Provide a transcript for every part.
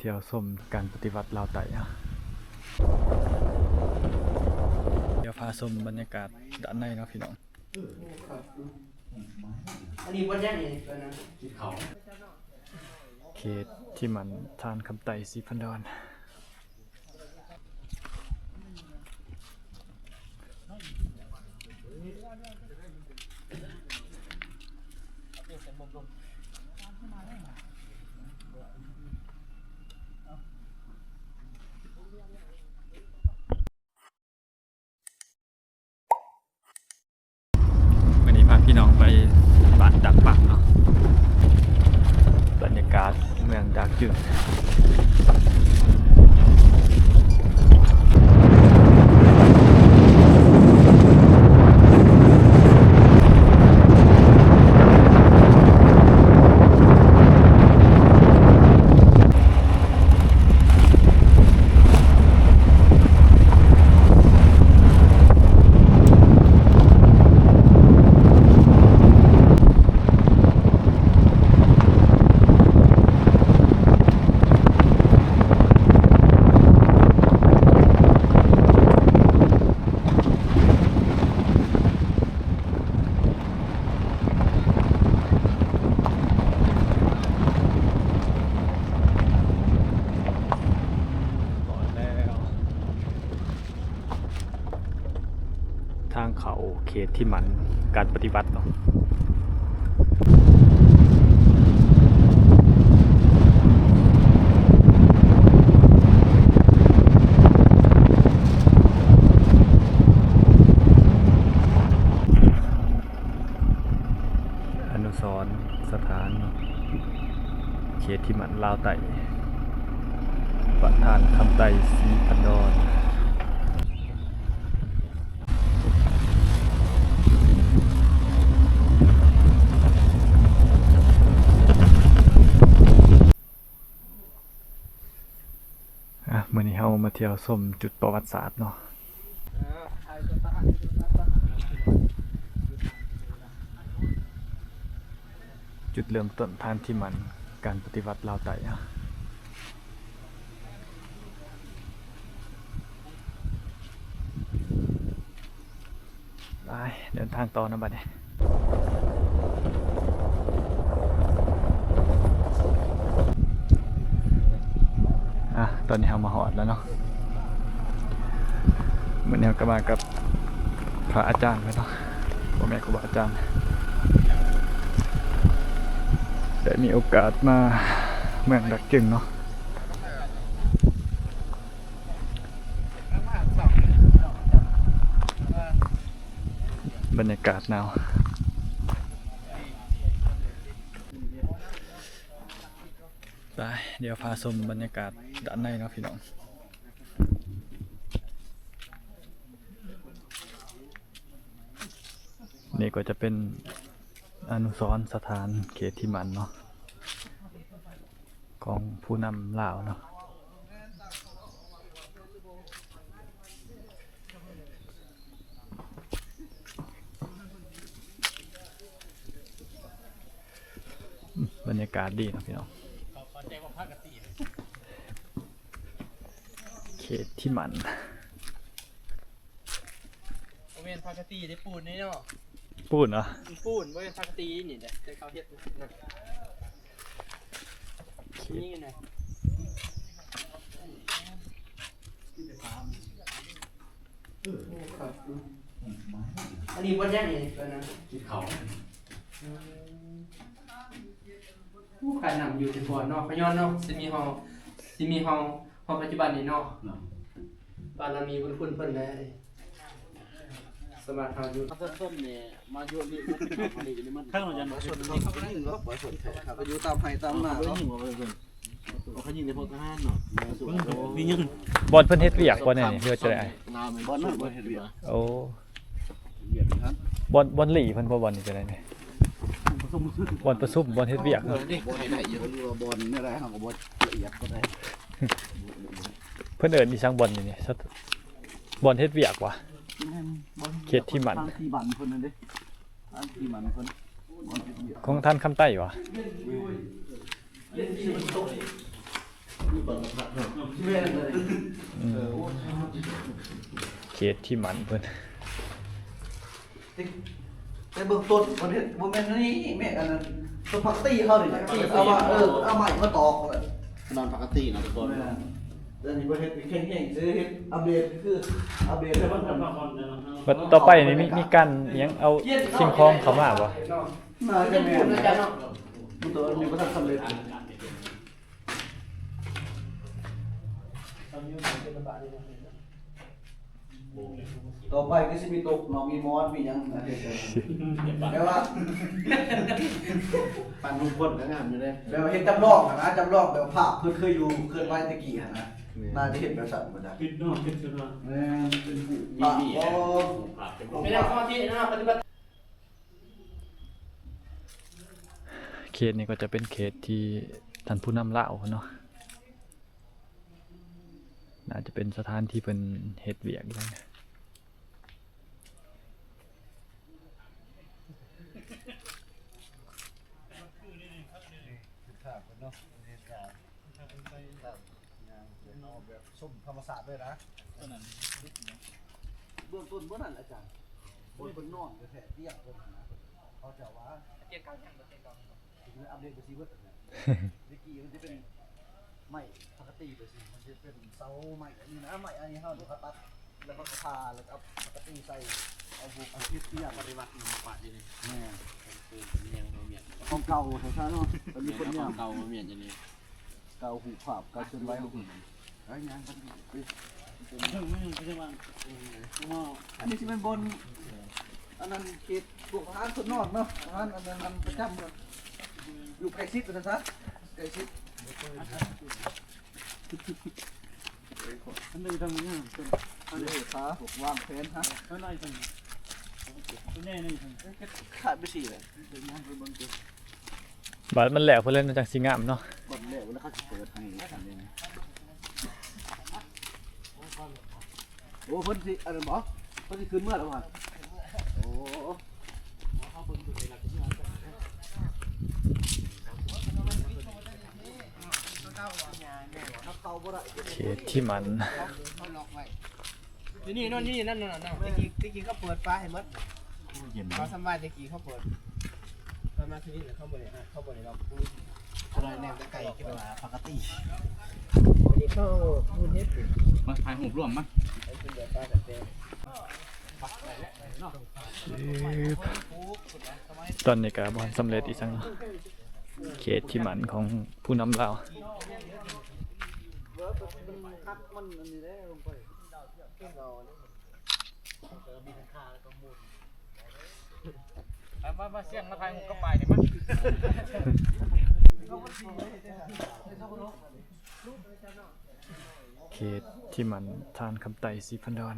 ທ່ຽວຊົມການປະຕິວັດລາວໃຕ້. ດຽວພາຊົມບັນຍາກາດດ້ານໃນເນາະພີ່ນ້ອງ. ອັນນີ້ບໍ່ໄດ້ນີ້ ເຂດທີ່ໝັ້ນທານຄຳໄຕ້ ສີພັນດອນ. ມື້ນີ້ພາພີ່ນ້ອງໄປບ້ານດາກປັກເນາະ, ບັນຍາກາດເມືອງດາກຈຶງ. ຮອດແລ້ວ ທາງເຂົ້າເຂດທີ່ໝັ້ນການປະຕິວັດເນາະ. ອະນຸສອນສະຖານເນາະ ເຂດທີ່ໝັ້ນລາວໃຕ້ ພະທານຄຳໄຕ້ ສີພັນດອນ. ອ່ະ ມື້ນີ້ເຮົາມາທ່ຽວຊົມຈຸດປະຫວັດສາດເນາະ, ຈຸດເລີ່ມຕົ້ນທານທີ່ໝັ້ນການປະຕິວັດລາວໃຕ້. ໄປ ເດີນທາງຕໍ່ນຳບັດນີ້. ອ່ະ ຕອນນີ້ເຮົາມາຮອດແລ້ວເນາະ, ມື້ນີ້ເຮົາກໍມາກັບພະອາຈານເພິ່ນເນາະ, ພໍ່ແມ່ຄູບາອາຈານ ໄດ້ມີໂອກາດມາເມືອງດາກຈຶງເນາະ. ບັນຍາກາດໜາວ. ໄປ ດຽວພາຊົມບັນຍາກາດດ້ານໃນເນາະພີ່ນ້ອງ. ນີ້ກໍຈະເປັນອະນຸສອນສະຖານເຂດທີ່ໝັ້ນເນາະ ຂອງຜູ້ນຳລາວເນາະ. ບັນຍາກາດດີເນາະພີ່ນ້ອງ, ເຂດທີ່ໝັ້ນ. ບໍ່ແມ່ນພາກະຕີເດ້ ປູນນີ້ເນາະ. ປູນເນາະ? ປູນ ບໍ່ແມ່ນພາກະຕີນີ້ເດ້ ແຕ່ເຂົາເຮັດນະ. ນີ້ນະ ອັນນີ້ບໍ່ໄດ້ນີ້ ຕົວນັ້ນ ກິນເຂົ້າ. ໂອ້ ຂາຍນ້ຳຢູ່ແຕ່ກ່ອນເນາະ ພະຍອນເນາະ ຊິມີເຮົາ ຊິມີເຮົາ ເຮົາປັດຈຸບັນນີ້ເນາະ ເນາະ ບາລະມີບຸນຄຸນເພິ່ນແຫຼະ ສາມາດເຮົາຢູ່ ປະຊາຊົນນີ້ມາຢູ່ນີ້ ປະຊາຊົນນີ້ມັນ ຂ້າງນອກຈາກນັ້ນ ປະຊາຊົນເຮົາກໍໄດ້ຍິງເນາະ ປະຊາຊົນແທ້ ເຮົາກໍຢູ່ຕາມໄຮ່ຕາມນາເນາະ ເຂົາຍິງວ່າປະຊາຊົນ ເຂົາຍິງແຕ່ພວກທະຫານເນາະ ມີຍິງ ບ່ອນເພິ່ນເຮັດວຽກບໍ່ແນວນີ້ ຫຼືວ່າຈັ່ງໃດ? ບ່ອນນັ້ນບໍ່ເຮັດວຽກ ໂອ້ ວຽກຢູ່ຫັ້ນ ບ່ອນ ບ່ອນຫຼີ່ເພິ່ນບໍ່ ບ່ອນນີ້ຈັ່ງໃດນີ້ ບ່ອນປະຊຸມ ບ່ອນເຮັດວຽກເນາະ ບ່ອນນີ້ໄດ້ຢູ່ ຫຼືວ່າບ່ອນແນວໃດ ເຮົາກໍບໍ່ລະອຽດປານໃດ ເພິ່ນເອີ້ນອີ່ຫຍັງບ່ອນນີ້ນີ້ ບ່ອນເຮັດວຽກຫວະ? ແມ່ນ ເຂດທີ່ໝັ້ນ ທີ່ໝັ້ນເພິ່ນນັ້ນເດ້ ທີ່ໝັ້ນເພິ່ນ ຂອງທ່ານຄຳໄຕ້ຫວະ? ແມ່ນ. ເຂດທີ່ມັນຕົກ ແມ່ນເລີຍ ເອີ ໂອ້ ເຂດທີ່ໝັ້ນເພິ່ນ ແຕ່ເບື້ອງຕົ້ນເພິ່ນເຮັດບໍ່ແມ່ນອັນນີ້ ແມ່ນອັນນັ້ນ ເພິ່ນພັກຕີເຮົານີ້ແຫຼະ ເອົາມາ ເອີ ເອົາໄມ້ມາຕອກແລ້ວ ນອນພັກຕີເນາະທຸກຄົນ ແມ່ນ ແຕ່ນີ້ເພິ່ນເຮັດແຂງແຮງ ຊິເຮັດອັບເດດ ຄືອັບເດດໃຫ້ມັນ ບັດຕໍ່ໄປນີ້ມີ ມີການຫຍັງ ເອົາສິ່ງຂອງເຂົ້າມາບໍ່? ໜ້າຈະແມ່ນ ແຕ່ວ່າຍັງບໍ່ທັນສຳເລັດ. ຕໍ່ໄປຄືຊິມີໂຕະເນາະ ມີໝອນ ມີຫຍັງນະ ແບບວ່າ ປັ້ນຮູບຄົນກໍງາມຢູ່ເດ້ ແບບວ່າເຮັດຈຳລອງຫັ້ນນະ ຈຳລອງແບບພາບເພິ່ນເຄີຍຢູ່ເຄື່ອນໄຫວແຕ່ກີ້ຫັ້ນນະ ແມ່ນ ໜ້າຈະເຮັດແບບຊັ້ນບໍ່ຈັກ ເຮັດເນາະ ເຮັດຊັ້ນນະ ແມ່ນ ເປັນຮູບ ມີ ພາບ ມີ ເປັນຮູບພາບ ເປັນຮູບພາບ ເຂດນີ້ກໍຈະເປັນເຂດທີ່ທ່ານຜູ້ນຳລາວເນາະ ໜ້າຈະເປັນສະຖານທີ່ເພິ່ນເຮັດວຽກຢູ່. ເບິ່ງຕົ້ນເບິ່ງນັ້ນ ເບິ່ງຕົ້ນເບິ່ງນັ້ນອາຈານ ບ່ອນເພິ່ນນອນແທ້ໆ ຕຽງເພິ່ນຫັ້ນນະ ເຂົາເຈົ້າວ່າ ຕຽງກາງຫຍັງ ຕຽງກາງ ເພິ່ນອັບເດດໄປຊິເບິດຫັ້ນແຫຼະ ແຕ່ກີ້ມັນຈະເປັນໄມ້ ປົກກະຕິໄປຊິ ມັນຈະເປັນເສົາໄມ້ອັນນີ້ນະ ໄມ້ອັນນີ້ເຮົາເດ ເຂົາຕັດ ແລ້ວເຂົາກໍຜ່າ ແລ້ວກໍເອົາປົກກະຕິໃສ່ ເອົາພວກອັນເຮັດອີຫຍັງ ປະຕິວັດນຳມາປະຢູ່ນີ້ ແມ່ນ ເປັນເປັນຫຍັງເຮົາເມຍນ ຂອງເກົ່າຊັ້ນຊະເນາະ ມັນມີຄົນເມຍນ ຂອງເກົ່າມາເມຍນຢູ່ນີ້ ເກົ່າຮູບພາບ ເກົ່າເຄື່ອນໄຫວຂອງເພິ່ນ ໄປຍ່າງໄປ ເຖິງມັນຍັງໄປຈະວ່າ ອັນນີ້ຊິແມ່ນບ່ອນ ອັນນັ້ນເຂດພວກທະຫານເພິ່ນນອນເນາະ ທະຫານອັນນັ້ນ ອັນປະຈຳເພິ່ນ ຢູ່ໃກ້ຊິດວ່າຊັ້ນຊະ ໃກ້ຊິດ ອັນໃດທາງນີ້ ອັນນີ້ ຂາ ວາງແຜນຮະ ອັນໃດທາງນີ້ ອັນໃຫຍ່ນີ້ ຂາດໄປສີ່ແຫຼະ ບາດມັນແລ້ວເພິ່ນເລີຍ ມັນຈັ່ງຊິງາມເນາະ ບາດແລ້ວແລ້ວເຂົາຊິເປີດໃຫ້ ໂອ້ ເພິ່ນຊິອັນນັ້ນບໍ່ ເພິ່ນຊິຂຶ້ນເມືອແລ້ວຫວາ ໂອ້ ເຂດທີ່ໝັ້ນ ຢູ່ນີ້ ນອນຢູ່ນີ້ ນັ້ນ ນັ້ນ ນັ້ນ ແຕ່ກີ້ ແຕ່ກີ້ເຂົາເປີດຝາໃຫ້ໝົດ ເຢັນ ເຂົາສຳບາຍ ແຕ່ກີ້ເຂົາເປີດ ເຂົາມາທີ່ນີ້ແລ້ວ ເຂົາບໍ່ໄດ້ ເຂົາບໍ່ໄດ້ລັອກ ບໍ່ໄດ້ແນມໄກ ຄິດວ່າປົກກະຕິ ອັນນີ້ເຂົາເຮັດ ມາຖ່າຍຮູບລວມມາ ເປັນແບບປາກະແຕ ຕອນນີ້ກໍບໍ່ທັນສຳເລັດອີ່ຫຍັງເນາະ ເຂດທີ່ໝັ້ນຂອງຜູ້ນຳລາວ ມາ ມາ ມາ ສຽງມາຖ່າຍຮູບກັບປ້າຍນີ້ມາ ເຂດທີ່ໝັ້ນ ທານຄຳໄຕ ສີພັນດອນ.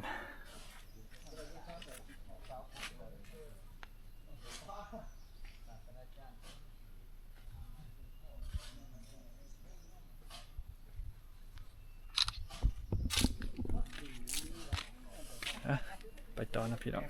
ອ່ະ ໄປຕໍ່ນະພີ່ນ້ອງ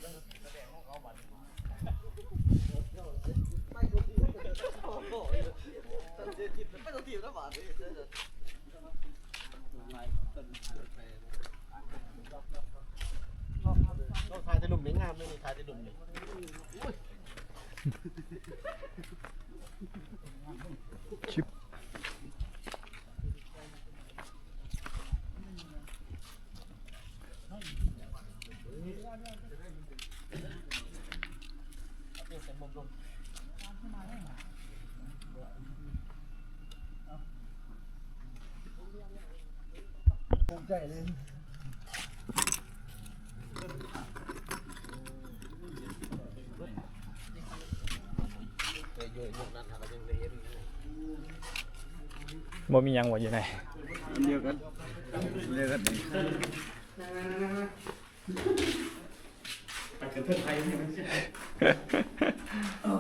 ຖ່າຍແຕ່ລຸ່ມນີ້ງາມເລີຍນີ້ ຖ່າຍແຕ່ລຸ່ມນີ້ ໂອ້ຍ ບໍ່ມີຫຍັງບໍ່ຢູ່ໃນ ອັນດຽວກັນ ອັນດຽວກັນ ໄປກັນເຖິງໄທນີ້ ໂອ້ຍ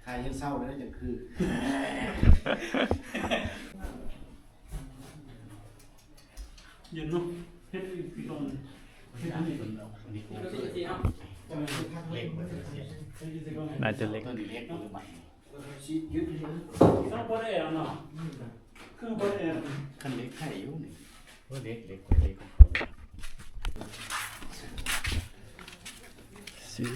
ຖ່າຍໃຫ້ເຊົ້າແລ້ວຈັ່ງຄື ເຢັນເນາະ ເຮັດອີກຄືເກົ່າ ເຮັດອັນນີ້ ໜ້າຈະເຫຼັກ ເຈົ້າບໍ່ໄດ້ເອົາເນາະ. ຄັນເຫຼັກໄດ້ຢູ່ນີ້ ໂອ້ ເຫຼັກ ເຫຼັກ ເຫຼັກຂອງເຂົາ ສິບ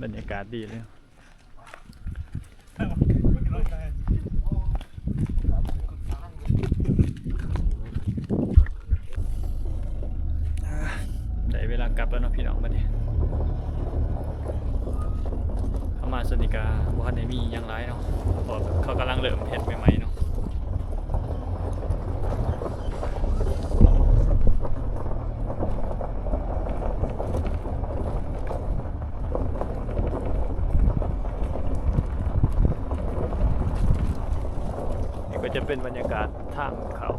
ບັນຍາກາດດີເລີຍ. ໄດ້ເວລາກັບແລ້ວເນາະພີ່ນ້ອງ ບັດນີ້ ເຮົາມາສ່ວນນີ້ກະບໍ່ທັນໄດ້ມີຫຍັງຫຼາຍເນາະ ເພາະວ່າເຂົາກຳລັງເລີ່ມເຮັດໃໝ່ໆເນາະ. ນີ້ກໍຈະເປັນບັນຍາກາດທາງເຂົ້າ